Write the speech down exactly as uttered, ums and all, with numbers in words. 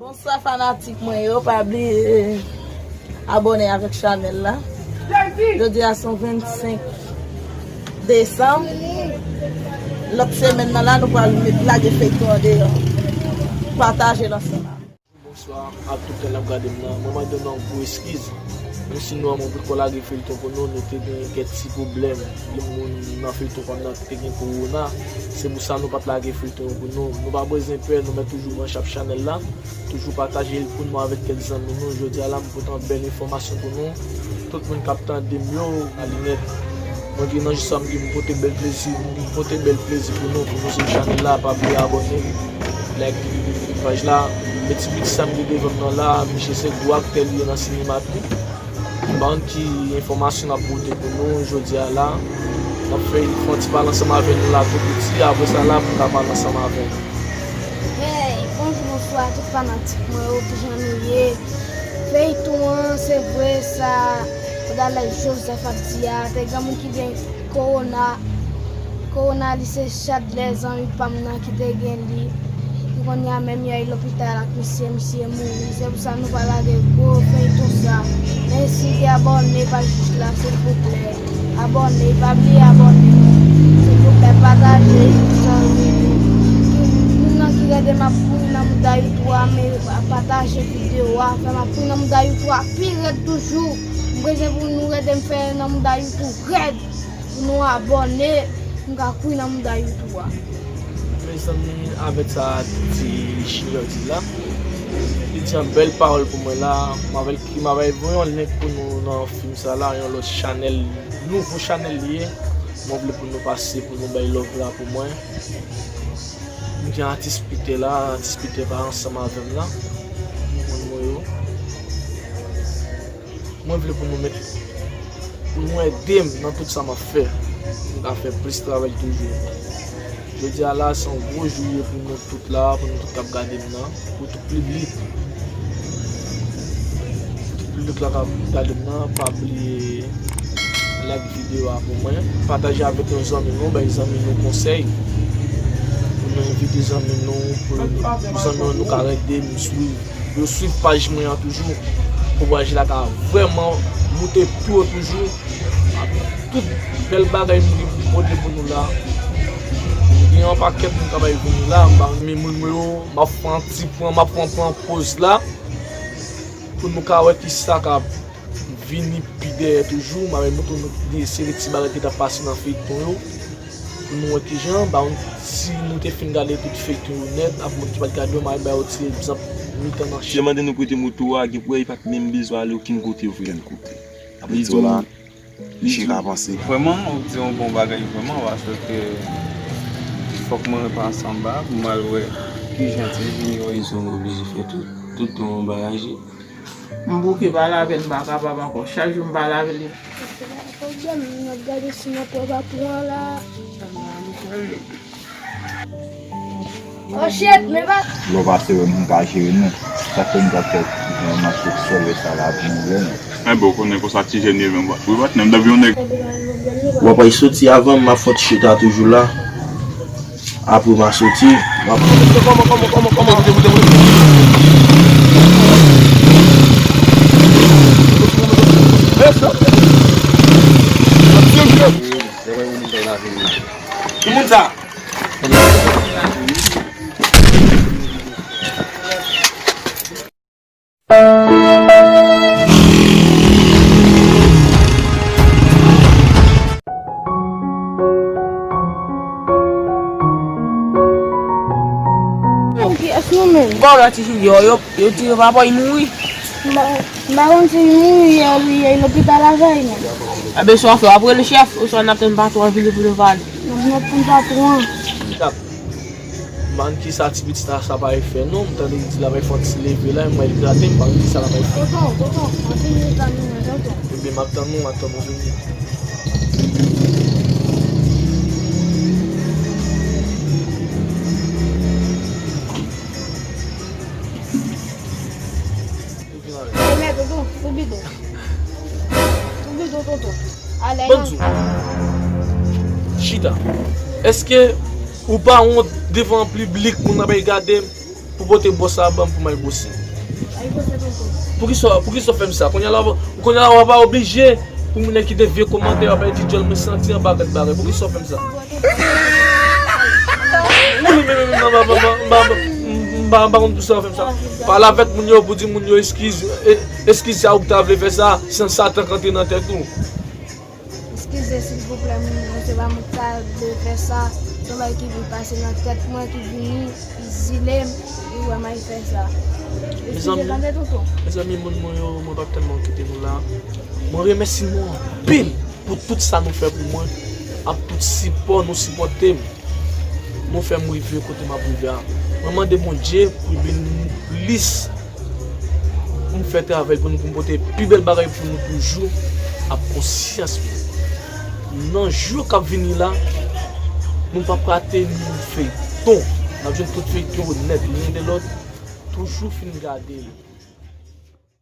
Bonswa fanatik mwen yo, pa bliye abòne avèk chanèl la. Jodi a se yon vennsenk desanm. Lòt semèn nan la, nou pral met lage feyton an deyò. Pataje l ansanm. Bonswa ak tout moun k ap gade m nan. Mwen mande nou yon gwo eskiz. Menm si nou wè mwen poko lage feyton pou nou, nou te gen kèk ti pwoblèm. Gen moun nan feyton pa m nan ki te gen kowona. Se pou sa nou pa t lage feyton yo pou nou. Nou pa bezwen pè, nou mèt toujou branche ak chanèl la. Toujou pataje l pou nou avèk kèk zanmi nou. Jodi a la, m pote yon bèl enfòmasyon pou nou. Tout moun k ap tande m yo, a linèt. Mwen gen nan jou sa, m gen pou pote bèl plezi, m gen pou pote bèl plezi pou nou, pou nou sou chanèl la, pa bliye abòne, like paj la. Men ti pitit sa m gen devan m nan la, misye se gwo aktè li ye nan sinema tou. M pa konn ki enfòmasyon n ap pote pou nou jodi a la. N ap fè, fè yon ti pale ansanm avè nou la tou piti, apre sa la, pou n ka pale ansanm avè nou. Hey, bonjou, bonswa tout fanatik mwen yo, kijan nou ye? Feyton an, se vre sa, Odalès Joseph ap di a, te gen moun ki gen kowona, kowona li se Chadlè zanmi pa m nan ki te gen li. Kounye a menm yo al lopital ak misye, misye mouri. Se pou sa nou pa lage gwo feyton sa. Men si w te abòne pa jis la, silvouplè. Abòne, pa bliye abòne non. Silvouplè, pataje pou zanmi nou. Moun nan ki rete m ap kouri nan mouda YouTube a, men pataje videyo a, fè m ap kouri nan mouda YouTube a pi rèd toujou. M bezwen pou nou rete m fè nan mouda YouTube rèd. Pou nou abòne, m ka kouri nan mouda YouTube a. Mezanmi, avèk sa ti Junior di la, li di yon bèl pawòl pou mwen la. M avèk ki m avèk voye yon link pou nou nan fim sa la, yon lòt chanèl, nouvo chanèl li ye. Mwen vle pou nou pase, pou nou bay love la pou mwen. M gen atis Peter la, atis Peter pa ansanm avè m la. Moun mwen yo. Mwen vle pou nou met, pou nou ede m nan tout sa m ap fè. Pou m ka fè plis travay toujou. Jodi a la, se yon gwo jou ye pou nou tout la, pou nou tout k ap gade m nan, pou tout piblik. Pou tout piblik la k ap gade m nan, pa bliye like videyo a pou mwen. Pataje avèk yon zanmi nou, bay zanmi nou konsèy. Pou nou envite zanmi nou, pou, pou zanmi nou ka ede m swiv. Yo swiv paj mwen an toujou. Pou paj la ka vrèman moute pi wo toujou. Tout bèl bagay m gen pote pou nou la. Gen yon pakèt moun k ap vini la, m pa renmen moun mwen yo, m ap fè yon ti pran, m ap pran, pran poz la. Pou nou ka wè kisa k ap vini pi dèyè toujou, m ap montre nou de seri ti bagay ki t ap pase nan feyton yo. Pou nou wè kijan, ba, si nou te fin gade tout feyton yo nèt, ak moun ki pa t gade yo, m ap ba yo ti egzanp mitan nan. Misye mande nou prete moto a, gen pou wè li pa t menm bezwen ale okenn kote vre. Okenn kote. Apre li di w la, misye ka panse. Vrèman, ou di yon bon bagay vrèman, paske fòk mwen repanse anba pou m al wè kijan ti vini yo ye. Mwen oblije fè tout, tout tan yon bagay. M bouke pa lave l, m pa kapab ankò. Chak jou m pa lave li. Pwoblèm, m ap gade si mwen pran patwon an la. Oh shit, men pa. Lè w pase wè m, m ka jere nou. Sa fè m t ap fè yon mache sèl wè sa la pou nou wè nou. Enben, w konnen konsa ti jèn ye menm. Wi, patnè, m t ap yon nèg. W ap al soti avan m, m ap fè yon ti chita toujou la. Apre m a soti, m ap. Ki moun sa? Kiyès nou menm? Kòman ti Junior, yo, yo tire papa, li mouri? M pa, m pa konn si li mouri, yo, li, li lopital avè l menm. Enben, sa w ap fè, w ap rele chèf, oswa n ap tann patwon an vini pou nou pale? N ap, n ap tann patwon an. M pa konn kisa ti pitit sa, sa pral fè non. M tande li di l ap fè yon ti leve la, men li grate, m pa konn kisa l ap fè. Tonton, tonton, ann vini tann mwen, tonton. Ebyen, m ap tann ou, m ap tann ou vini. Ou vin avè l. Ebyen, tonton, sou bidon. Sou bidon, tonton. Ban m di w. Chita. Èske ou pa wont devan piblik, moun ap gade m? Ou pote bò sa ban m pou m al bwose. Ay bwose tonton. Poukisa, poukisa w fè m sa? Kounye a la, kounye a la w ap oblije pou moun nan kite vye kòmantè, w ap di djòl mwen santi anba kèk bagay. Poukisa w fè m sa? Wi, men, men, men, m pa konn poukisa w fè m sa. Pale avèk moun yo pou di moun yo eskiz, e, eskiz sa ou ta vle fè sa, san Satan k antre nan tèt ou. Eskize silvouplè moun yo, se pa mwen ki ta dwe fè sa. Se yon bagay ki vin pase nan tèt mwen, ki vini, ki zile m, ki wè m al fè sa. Eskize tande tonton. Mezanmi, moun mwen yo, mwen p ap tèlman kite nou la. Mwen remèsye nou anpil pou tout sa nou fè pou mwen, ak tout sipò nou sipòte m. Nou fè m rive kote m ap rive a. Mwen mande Bondye pou l beni nou plis, pou m fè travay pou nou, pou m pote pi bèl bagay pou nou toujou ak konsyans mwen. Nan jou k ap vini la, nou p ap rate ni yon feyton. N ap jwenn tout feyton yo nèt, youn de lòt, toujou fin gade l.